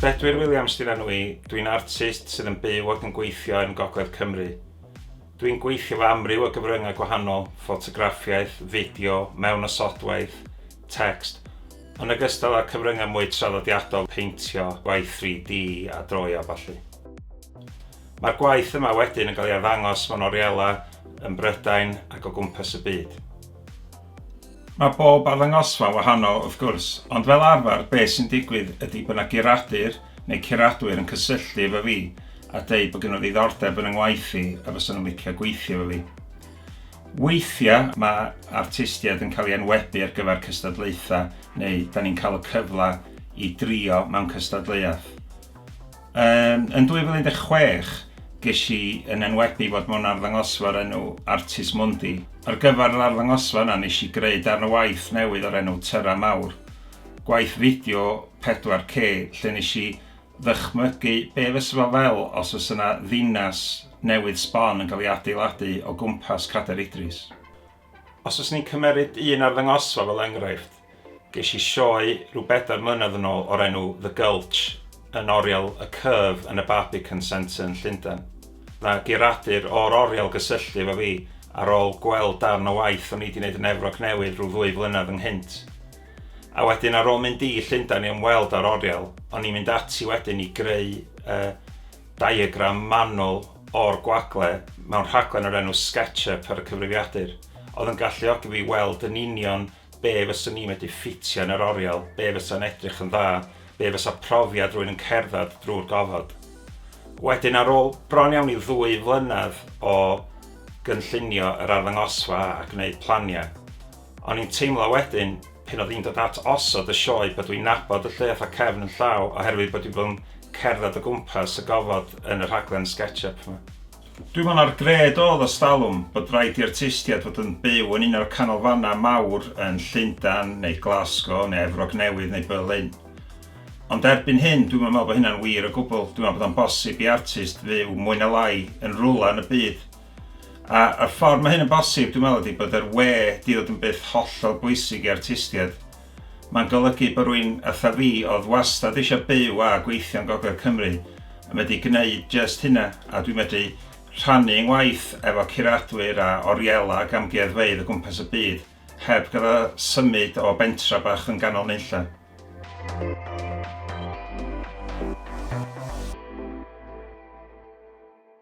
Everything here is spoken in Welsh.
Bedwyr Williams 'di'n enw i, dwi'n artist sydd yn byw ac yn gweithio yn Gogledd Cymru. Dwi'n gweithio efo amryw o gyfryngau gwahanol, ffotograffiaeth, fideo, mewnosodwaith, text, yn ogystal â'r cyfryngau mwy traddodiadol, peintio, gwaith 3D a drawio a ballu. Mae'r gwaith yma wedyn yn cael ei arddangos mewn orielau yn Brydain ac o gwmpas y byd. Mae bob arddangosfa yn wahanol, wrth gwrs, ond fel arfer be sy'n digwydd ydy bod 'na guradur neu curadwyr yn cysylltu efo fi a deud bod gen nhw ddiddordeb yn 'y ngwaith i a fysa nhw'n licio gweithio efo fi. Weithiau mae artistiaid yn cael eu enwebu ar gyfer cystadlaethau neu da ni'n cael y cyfle i drio mewn cystadleuaeth. Yym, yn 2016, ges i yn enwebu i fod mewn arddangosfa o'r enw Artis Mundi. Ar gyfer yr arddangosfa yna, nes i greu darn o waith newydd o'r enw Tyrau Mawr. Gwaith fideo 4K lle nes i ddychmygu be fysa fo fel os fysa 'na ddinas newydd sbon yn cael ei adeiladu o gwmpas Cadair Idris. Os fyswn i'n cymeryd un arddangosfa fel enghraifft, ges i sioe rhyw bedair mlynedd yn ôl o'r enw The Gulch yn oriel y Curve yn y Barbican Centre yn Llundain. Na guradur o'r oriel gysylltu efo fi ar ôl gweld darn o waith o'n i 'di wneud yn Efrog Newydd rhyw ddwy flynedd ynghynt. A wedyn ar ôl mynd i Llundain i ymweld â'r oriel, o'n i'n mynd ati wedyn i greu uh, diagram manwl o'r gwagle mewn rhaglen o'r enw SketchUp ar y cyfrifiadur, oedd yn galluogi fi weld yn union be fyswn i'n medru ffitio yn yr oriel, be fysa'n edrych yn dda, be fysa profiad rhywun yn cerdded drwy'r gofod. Wedyn ar ôl bron iawn i ddwy flynedd o gynllunio yr arddangosfa a gwneud planiau, o'n i'n teimlo wedyn pan oedd hi'n dod at osod y sioe bod dwi'n nabod y lle fatha cefn yn llaw oherwydd bod dwi bod yn cerdded o gwmpas y gofod yn y rhaglen SketchUp 'ma. Dwi'n meddwl na'r gred oedd ers talwm bod rhaid i artistiaid fod yn byw yn un o'r canolfannau mawr yn Llundain neu Glasgow neu Efrog Newydd neu Berlin. Ond erbyn hyn dwi'm yn meddwl bod hynna'n wir o gwbl. Dwi'n meddwl bod o'n bosib i artist fyw mwy na lai yn rwla yn y byd. A y ffordd mae hyn yn bosib, dwi'n meddwl, ydy bod yr we 'di ddod yn beth hollol bwysig i artistiaid. Mae'n golygu bod rhywun fatha fi, oedd wastad eisiau byw a gweithio yn Gogledd Cymru, yn medru gwneud jyst hynna, a dwi'n medru rhannu 'y ngwaith efo curadwyr a orielau ac amgueddfeydd o gwmpas y byd, heb gorfod symud o bentra bach yn ganol nunlla.